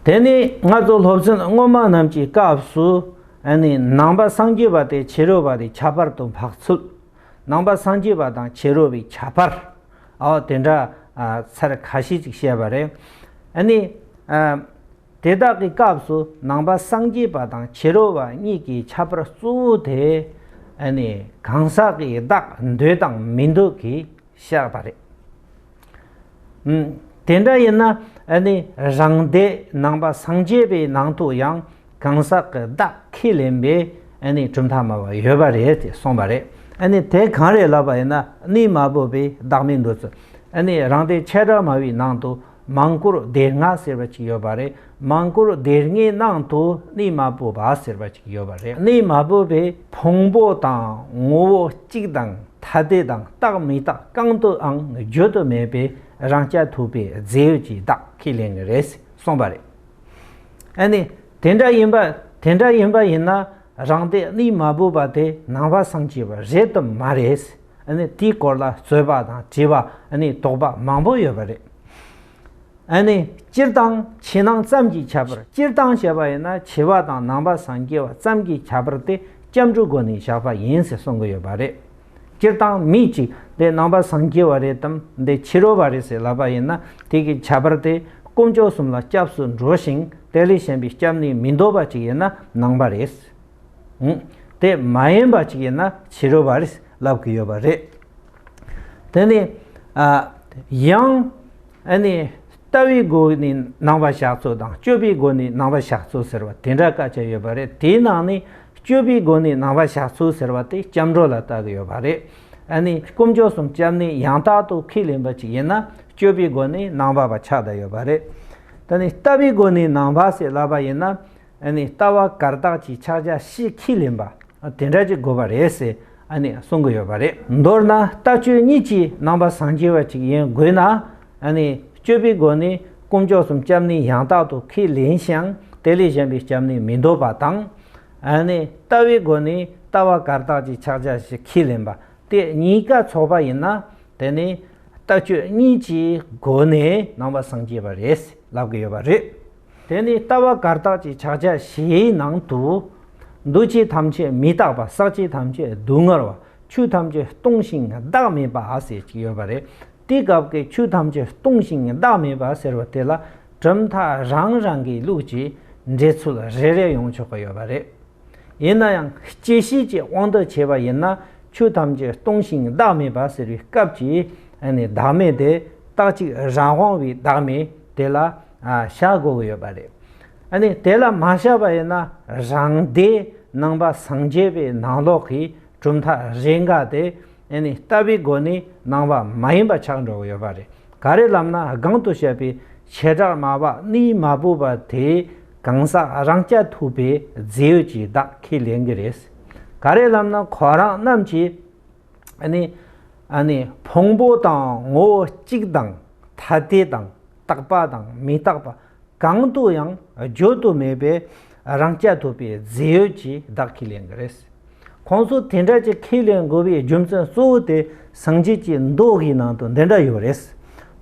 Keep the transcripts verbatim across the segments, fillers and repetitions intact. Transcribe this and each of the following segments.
དེ་ནས་ང་ཚོ་སློབ་ཚན་སྔོན་མ་རྣམས་ཀྱི་སྐབས་སུ་ཨ་ནི་ནང་པ་སངས་རྒྱས་པ་དེ་ཕྱི་རོལ་པ་དེ་ཁྱད་པར་དུ་འཕགས་ཚུལ། ནང་པ་སངས་རྒྱས་པ་དང་ཕྱི་རོལ་པའི་ཁྱད་པར། ཨོ་དེ་འདྲ་ཨ་ཚར་ཁ་ཤས་ཅིག་བཤད་པ་རེད། ཨ་ནི་ཨ་དེ་དག་གི་སྐབས་སུ་ནང་པ་སངས་རྒྱས་པ་དང་ཕྱི་རོལ་པ་གཉིས་ཀྱི་ཁྱད་པར་གཙོ་བོ་དེ་ཨ་ནི་གང་ཟག་གི་བདག་འདོད་དང་མི་འདོད་ཀྱི་བཤད་པ་རེད། ཨུམ། དེ་འདྲ་ཡིན་ན་ཨ་ནི་རང་སྡེ་ནང་པ་སངས་རྒྱས་པའི་ནང་དུ་ཡང་གང་ཟག་གི་བདག་ཁས་ལེན་པའི་ཨ་ནི་གྲུབ་མཐའ་སྨྲ་བ་ཡོད་པ་རེད་ཅེས་གསུངས་པ་རེད། ཨ་ནི་དེ་གང་རེད་ལབ་པ་ཡིན་ན། གནས་མ་བུ་པའི་བདག་མེད་འདོད་ཚུལ། ཨ་ནི་རང་སྡེ་བྱེ་བྲག་སྨྲ་བའི་ནང་དུ་མང་བཀུར་སྡེ་ལྔ་ཟེར་བ་ཅིག་ཡོད་པ་རེད། མང་བཀུར་སྡེ་ལྔའི་ནང་དུ་གནས་མ་བུ་པ་ཟེར་བ་ཅིག་ཡོད་པ་རེད། གནས་མ་བུ་པའི་ཕུང་པོ་དང་ངོ་བོ་གཅིག་དང་ཐ་དད་དང་རྟག་མི་རྟག་གང་དུའང་བརྗོད་དུ་མེད་པའི་རང་རྐྱ་ཐུབ་པའི་རྫས་ཡོད་ཀྱི་བདག་ཁས་ལེན་གྱི་རེད་གསུངས་པ་རེད། ཨ་ནི་དེ་འདྲ་ཡིན་པ་དེ་འདྲ་ཡིན་པ་ཡིན་ན་རང་སྡེ་གནས་མ་བུ་པ་དེ་ནང་པ་སངས་རྒྱས་པ་རེད་དམ་མ་རེད། ཨ་ནི་དེའི་སྐོར་ལ་རྩོད་པ་དང་དྲི་བ། ཨ་ནི་དོགས་པ་མང་པོ་ཡོད་པ་རེད། ཨ་ནི་སྤྱིར་བཏང་ཕྱི་ནང་ཙམ་གྱི་ཁྱད་པར། སྤྱིར་བཏང་བཤད་པ་ཡིན་ན་ཕྱི་པ་དང་ནང་པ་སངས་རྒྱས་པ་ཙམ་གྱི་ཁྱད་པར་དེ་སྐྱབས་འགྲོའི་སྒོ་ནས་བཞག་པ་ཡིན་ཟེར་གསུང་གི་ཡོད་པ་རེད། སྤྱིར་བཏང་མི་གཅིག་དེ་ནང་པ་སངས་རྒྱས་པ་རེད་དམ་དེ་ཕྱི་རོལ་པ་རེད་ཟེར་ལབ་པ་ཡིན་ན། དེ་གི་ཁྱད་པར་དེ་དཀོན་མཆོག་གསུམ་ལ་སྐྱབས་སུ་འགྲོ་ཞིང་དེ་ལས་གཞན་པའི་སྐྱབས་གནས་མི་འདོད་པ་ཅིག་ཡིན་ན་ནང་པ་རེད། ཨང་། དེ་མ་ཡིན་པ་ཅིག་ཡིན་ན་ཕྱི་རོལ་པ་རེད་ལབ་ཀྱི་ཡོད་པ་རེད། དེ་ནས་ཨ་ཡང་ཨ་ནི་ལྟ་བའི་སྒོ་ནས་ནང་པ་བཞག་ཚུལ་དང་སྤྱོད་པའི་སྒོ་ནས་ནང་པ་བཞག་ཚུལ་ཟེར་བ་དེ་འདྲ་སྐད་ཆ་ཡོད་པ་རེད། དེའི་ནང་ནས་སྤྱོད་པའི་སྒོ་ནས་ནང་པ་བཞག་ཚུལ་ཟེར་བ་དེ་སྐྱབས་འགྲོ་ལ་ལྟ་གི་ཡོད་པ་རེད། ཨ་ནི་དཀོན་མཆོག་གསུམ་སྐྱབས་གནས་ཡང་དག་ཏུ་ཁས་ལེན་པ་ཅིག་ཡིན་ན་སྤྱོད་པའི་སྒོ་ནས་ནང་པ་བ་ཆགས་བསྡད་ཡོད་པ་རེད། དེ་ནས་ལྟ་བའི་སྒོ་ནས་ནང་པ་ཟེར་ལབ་པ་ཡིན་ན། ཨ་ནི་ལྟ་བ་བཀར་བཏགས་ཀྱི་ཕྱག་རྒྱ་བཞི་ཁས་ལེན་པ་དེ་འདྲ་ཅིག་དགོས་པ་རེད་ཟེར་ཨ་ནི་གསུང་གི་ཡོད་པ་རེད། མདོར་ན་ལྟ་སྤྱོད་གཉིས་ཀྱིས་ནང་པ་སངས་རྒྱས་པ་ཅིག་ཡིན་དགོས་ན། ཨ་ནི་སྤྱོད་པའི་སྒོ་ནས་དཀོན་མཆོག་གསུམ་སྐྱབས་གནས་ཡང་དག་ཏུ་ཁས་ལེན་ཞིང་དེ་ལས་གཞན་པའི་སྐྱབས་གནས་མི་འདོད་པ་དང་། ཨ་ནི་ལྟ་བའི་སྒོ་ནས་ལྟ་བ་བཀར་བཏགས་ཀྱི་ཕྱག་རྒྱ་བཞི་ཁས་ལེན་པ། དེ་གཉིས་ཀ་ཚོགས་པ་ཡིན་ན་དེ་ནི་ལྟ་སྤྱོད་གཉིས་ཀྱི་སྒོ་ནས་ནང་པ་སངས་རྒྱས་པ་རེད་ལབ་ཀྱི་ཡོད་པ་རེད། དེ་ནི་ལྟ་བ་བཀར་བཏགས་ཀྱི་ཕྱག་རྒྱ་བཞིའི་ནང་དུ། འདུ་བྱེད་ཐམས་ཅད་མི་རྟག་པ། བསགས་བྱེད་ཐམས་ཅད་སྡུག་བསྔལ་བ། ཆོས་ཐམས་ཅད་སྟོང་ཞིང་བདག་མེད་པ་ཟེར་གྱི་ཡོད་པ་རེད། དེའི་སྐབས་ཀྱི་ཆོས་ཐམས་ཅད་སྟོང་ཞིང་བདག་མེད་པ་ཟེར་བ་དེ་ལ་གྲུབ་མཐའ་རང་རང་གི་ལུགས་ཀྱི་འགྲེལ་ཚུལ་རེ་རེ་ཡོང་ཆོག་གི་ཡོད་པ་རེད། ཡིན་ན་ཡང་སྐྱེ་ཤི་ཀྱི་དབང་དུ་བྱས་པ་ཡིན་ན་ཆོས་ཐམས་ཅད་སྟོང་ཞིང་བདག་མེད་པ་ཟེར་བའི་སྐབས་ཀྱི་ཨ་ནི་བདག་མེད་དེ་རྟག་གཅིག་རང་དབང་བའི་བདག་མེད་དེ་ལ་ཨ་བཞག་དགོས་ཀྱི་ཡོད་པ་རེད། ཨ་ནི་དེ་ལ་མ་བཞག་པ་ཡིན་ན་རང་སྡེ་ནང་པ་སངས་རྒྱས་པའི་ནང་ལོགས་ཀྱི་གྲུབ་མཐའ་རེ་འགའ་དེ་ཨ་ནི་ལྟ་བའི་སྒོ་ནས་ནང་པ་མ་ཡིན་པ་ཆགས་འགྲོ་གི་ཡོད་པ་རེད། ག་རེ་ལབ་ན་སྒང་དུ་བཤད་པའི་བྱེ་བྲག་སྨྲ་བ་གནས་མ་བུ་པ་དེས་གང་ཟག་རང་རྐྱ་ཐུབ་པའི་རྫས་ཡོད་ཀྱི་བདག་ཁས་ལེན་གྱི་རེད། ག་རེ་ལབ་ན་ཁོ་རང་རྣམས་ཀྱིས་ཨ་ནི་ཨ་ནི་ཕུང་པོ་དང་ངོ་བོ་གཅིག་དང་ཐ་དད་དང་རྟག་པ་དང་མི་རྟག་པ་གང་དུ་ཡང་བརྗོད་དུ་མེད་པའི་རང་རྐྱ་ཐུབ་པའི་རྫས་ཡོད་ཀྱི་བདག་ཁས་ལེན་གྱི་རེད། ཁོང་ཚོ་དེ་འདྲ་ཅིག་ཁས་ལེན་དགོས་པའི་རྒྱུ་མཚན་གཙོ་བོ་དེ་སངས་རྒྱས་ཀྱི་མདོ་གི་ནང་དུ་འདི་འདྲ་ཡོད་རེད།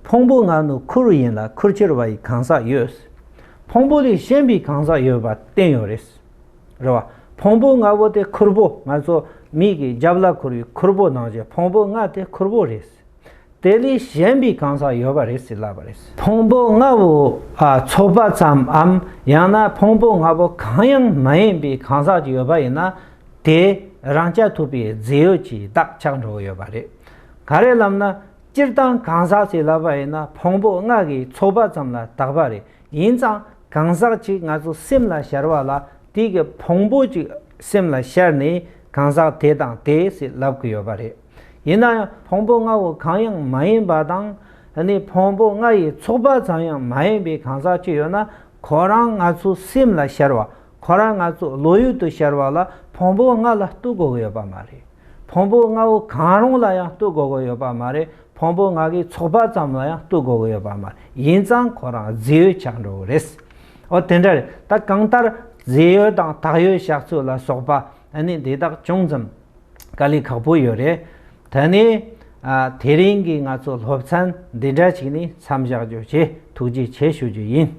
ཕུང་པོ་ལྔ་ནི་ཁུར་ཡིན་ལ་ཁུར་ཁྱེར་བ་ཡི་གང་ཟག་ཡོད། ཕུང་པོ་ལས་གཞན་པའི་གང་ཟག་ཡོད་པ་བསྟན་ཡོད་རེད། རེད་བ། ཕུང་པོ་ལྔ་པོ་དེ་ཁུར་པོ་ང་ཚོ་མིག་གི་རྒྱབ་ལ་ཁུར་བའི་ཁུར་པོ་ནང་བཞིན་ཕུང་པོ་ལྔ་དེ་ཁུར་པོ་རེད། དེ་ལས་གཞན་པའི་གང་ཟག་ཡོད་པ་རེད་ཟེར་ལབ་པ་རེད། ཕུང་པོ་ལྔ་པོ་ཨ་ཚོགས་པ་ཙམ་འམ་ཡང་ན་ཕུང་པོ་ལྔ་པོ་གང་ཡང་མ་ཡིན་པའི་གང་ཟག་ཅིག་ཡོད་པ་ཡིན་ན་དེ་རང་རྐྱ་ཐུབ་པའི་རྫས་ཡོད་ཀྱི་བདག་ཆགས་འགྲོ་གི་ཡོད་པ་རེད། ག་རེ་ལབ་ན་སྤྱིར་བཏང་གང་ཟག་ཅིག་ལབ་པ་ཡིན་ན་ཕུང་པོ་ལྔ་གི་ཚོགས་པ་ཙམ་ལ་བཏགས་པ་རེད། ཡིན་ཙང་གང་ཟག་ཅིག་ང་ཚོ་སེམས་ལ་ཤར་བ་ལ་དེ་གི་ཕུང་པོ་ཅིག་སེམས་ལ་ཤར་ནས་གང་ཟག་དེ་དང་དེ་ཟེར་ལབ་ཀྱི་ཡོད་པ་རེད། ཡིན་ན་ཡང་ཕུང་པོ་ལྔ་པོ་གང་ཡང་མ་ཡིན་པ་དང་ནི་ཕུང་པོ་ལྔ་ཡི་ཚོགས་པ་ཙམ་ཡང་མ་ཡིན་པའི་གང་ཟག་ཅིག་ཡོད་ན་ཁོ་རང་ང་ཚོ་སེམས་ལ་ཤར་བ་ཁོ་རང་ང་ཚོ་བློ་ཡུལ་དུ་ཤར་བ་ལ་ཕུང་པོ་ལྔ་ལ་ལྟོས་དགོས་ཀྱི་ཡོད་པ་མ་རེད། ཕུང་པོ་ལྔ་པོ་གང་རུང་ལ་ཡང་ལྟོས་དགོས་ཀྱི་ཡོད་པ་མ་རེད། ཕུང་པོ་ལྔ་གི་ཚོགས་པ་ཙམ་ལ་ཡང་ལྟོས་དགོས་ཀྱི་ཡོད་པ་མ་རེད། ཡིན་ཙང་ཁོ་རང་རྫས་ཡོད་ཆགས་འགྲོ་གི་རེད། འོ་དེ་འདྲ་རེད། ད་གང་ལྟར་རྫས་ཡོད་དང་བཏགས་ཡོད་བཞག་ཚུལ་ལ་སོགས་པ་ཨ་ནི་འདི་དག་ཅུང་ཙམ་དཀའ་ལས་ཁག་པོ་ཡོད་རེད། ད་ནི་ཨ་དེ་རིང་གི་ང་ཚོ་སློབ་ཚན་འདི་འདྲ་ཞིག་ནི་མཚམས་བཞག་རྒྱུ་བྱས། ཐུགས་རྗེ་ཆེ་ཞུ་རྒྱུ་ཡིན།